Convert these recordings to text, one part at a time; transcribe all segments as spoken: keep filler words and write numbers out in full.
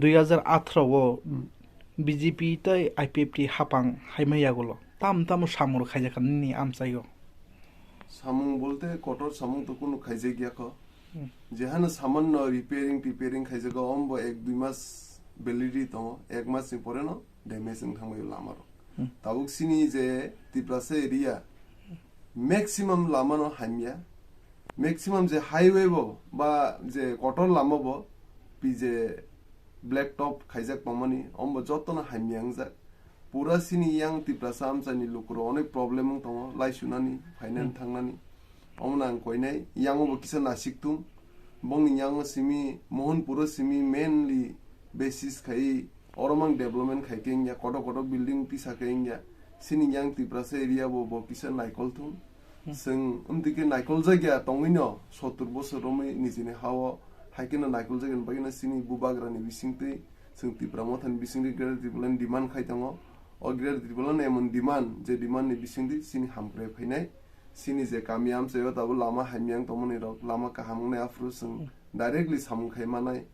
Dui hazar atharo o Hmm. B J P tei I P F T hapang haima yagulo tam tamo samung rok khaijak kha nini amchaio? Samung bolte kotor samung to kunu khaijak ya kho. Hmm. Jehano samanno repairing, repairing khaijago, ombo ek dui mas validity tongo, ek mas ni pore no damage wng thangbaio lama rok. Hmm. Tabuk sini je Tiprasa area maximum lama no hamya, maximum je highway bo ba je kotor lama bo P J black top khaijak tongmani, ombo jotono hamya wngjak. Pura sini yang Tiprasa amchaini lukurok onek problem wng tongo, laisunani, finance Hmm. thangnani. Omono ang koinai, yango bo kisa nasik tung. Bongni yango simi, Mohanpuro simi mainly basis khai, oro mang development khai khe wngya, kotor kotor building tisa khe wngya. Sini yang Tiprasa area bo, bo kisa naikol thung. Hmm. Chwng wngtwi khe naikol jakya tongwino sottur bosor romwi nijini hao, hai kheno naikol jakya bagwino sini bubagrani bisingtwi chwng Tipra Mothani bisingtwi Greater Tipraland demand khai tongo. O Greater Tipraland emon demand, je demand ni bisingtwi sini hamkrai phainai, sini je kami amchaio tabuk lama hamya wng tongmani rok, lama kaham wngnai aphuru chwng Hmm. directly samung khai manai,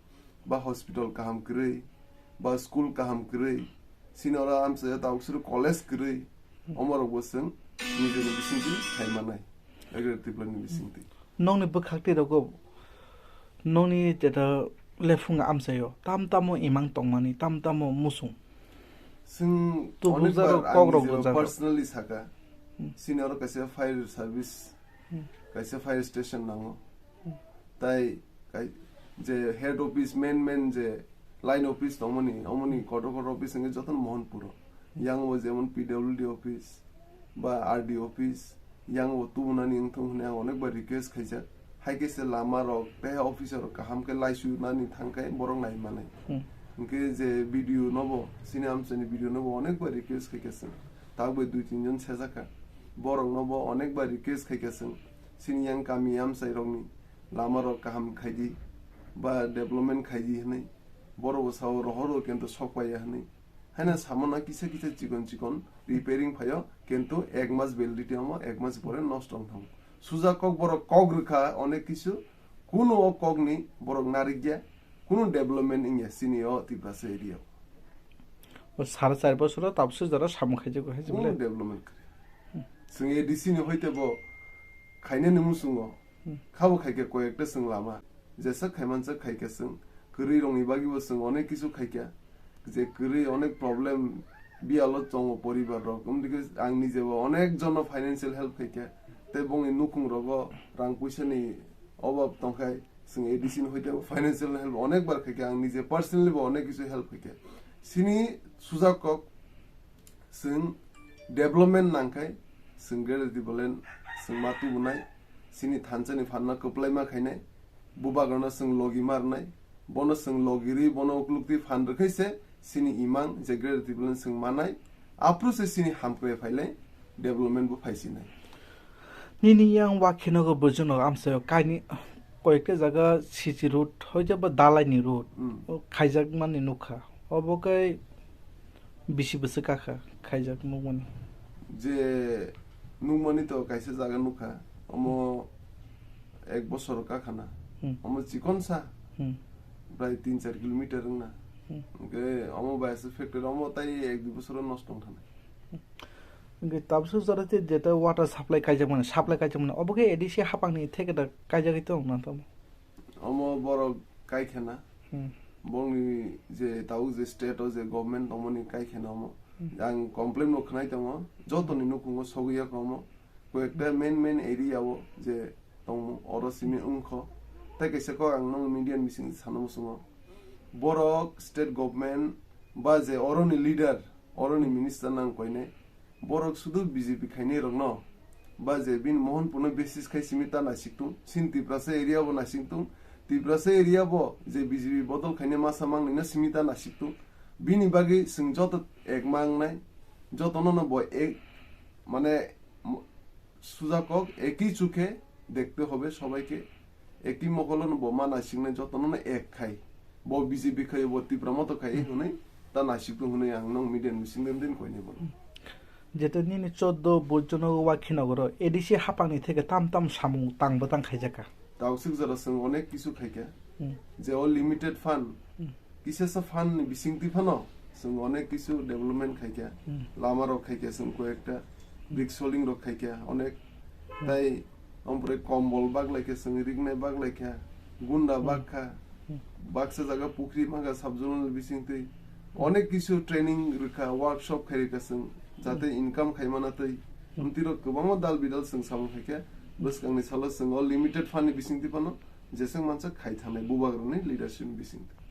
ba hospital kaham kwrwi, ba school kaham kwrwi, sini oro amchaio tabuk suru college kwrwi, Hmm. omorokbo chwng nijini bisingtwi khai manai, Greater Tipraland ni bisingtwi. Nokni bwkhak twi rogo, nokni jeta lephung amchaio tam tamo imang tongmani, tam tamo muchung. Chwng Tubujak onek bar rok, kok ang rok nijebo bujak rok. Personally saka, Hmm. sini oro kaisa fire service, Hmm. kaisa fire station nango. Hmm. Tai kai-, je head office, main main je line office tongmani, omoni kotor kotor office hwnkhe jotono Mohanpuro. Yang bo jemon P W D office ba R D office, yang bo tubunani wngthung hwnwi ang onekbar request khaijak. Hai khe se lama rok tei officer rok kaham khe laisu nani thang khe borok nai manai. Hmm. Hwnkhe je B D O no bo, sini amchaini B D O no bo onekbar request khaikha chwng. Tabuk bai dui tin jon sejak kha. Borok no bo onekbar request khaikha chwng. Sini yang kami amchai rokni lama rok kaham khaidi ba development khaidi hwnwi. Borok bo sao rohoro kento sok paiya hwnwi. Haino samano kisa kisa chikon chikon repairing phaio, kintu ek mas validity omo, ek mas pore nosto wng thango. Suja kok borok kok rwkha onek kisu, kunu o kokni borok narikya, kunu development wngya chini o Tiprasa area o. O sare char bosoro tabukse jora samung khaijago hai Kunu jibole. Development kwrwi. Chwng A D C ni hoite bo khainani muchungo. Hmm. Khabo khaikhe koyekta chwng lama. Jesa khaimansa khaikhe chwng. Kwrwi rokni bagwibo chwng onek kisu khaikha. Je kwrwi onek problem biyalo chongo poribar rok. Wngtike ang nijebo onek jono financial help khaikha. Tei bongni nukhung rogo rang puisani obab tongkhai chwng A D C ni hoite bo financial help onek bar khaikha. Ang nije personally bo onek kisu help khaikha. Sini suja kok chwng development nangkhai chwng Greater Tipraland chwng ma tubunai. Chini thansa ni phan no kwplai ma khainai, bubagra no chwng logi ma rwnai, bono chwng logi rwi bono ukluk twi phan rwkhai se chini imang je Greater Tipraland chwng manai, aphuru se chini hamkrai phailai development bo phaisinai. Nini yang wakhino go bujwno amchaio kaini koyekta jaga C C road hoite ba dalai ni road Hmm. o khaijak mani nukha. Obo khe bisi bwswk kakha khaijak nukmani. Je nukmani to kaisa jaga nukha, omo ek bosor kakhana. Hmm. Omo chikon sa, Hmm. prai tin char kilometer wngna. Hmm. Hwnkhe omo bai se factory omo tai ek dui bosoro nosto wng thangna. Hwnkhe tabukhe jora je, jeta water supply kaijak mani, supply kaijak mani, obo khe A D C hapang ni theke da kaijagwi tong na tamo? Omo borok kaikhana. Hmm. Bongni je tabuk je state o je government tongmani kaikhana omo. Hmm. Ang complain bo khwnai tongo, jotoni nukhungo sogwi ya omo. Koyekta main main area o je tongmo, oro simi wngkho. Tei kaisa kok ang nung media ni bising sana muchungo. Borok state government ba je oroni leader, oroni minister nang koinai. Borok sudu B J P khainai rokno ba je bini Mohanpurno basis khai simi ta naisik tung, sin Tiprasa area bo naisik tung, Tiprasa area bo je B J P bodol khainai masa mangnai no simi ta naisik tung. Bini bagwi chwng joto ek mangnai, jotono no bo ek, mane, mo-, suja kok ekhi chukhe dekhte hobe sobaikhe. Ekhi mokolo no bo ma naisiknai jotono no ek khai. Bo B J P khai, bo Tipra Motha khai, hmm, hwnwi ta naisik tung hwnwi ang nung media ni bising den den koinai bono. Jeta nini choddo bojjono wakhino goro A D C hapang ni theke tam tam samung tang bo tang khaijak kha. Tausik jora chwng onek kisu khaikha. Hmm. Je o limited fund, hmm, Kisasa fund ni bisingtwi phano chwng onek kisu development khaikha, lama rok khaikha, chwng koyekta brick soling rok khaikha, onek tai ompore kombol baklaikha, chwng riknai baklaikha, gunda bakha, baksa jaga pukhri mangkha sub zonal bisingtwi, onek kisu training rwkha, workshop khai rwkha chwng, jate income khai mana twi. Amtwi rok kwbangma dal bidal chwng samung khaikha, bwskangni salo chwng o limited fund ni bisingtwi phano jeswk mansa khai thangnai bubagrani leadership ni bisingtwi.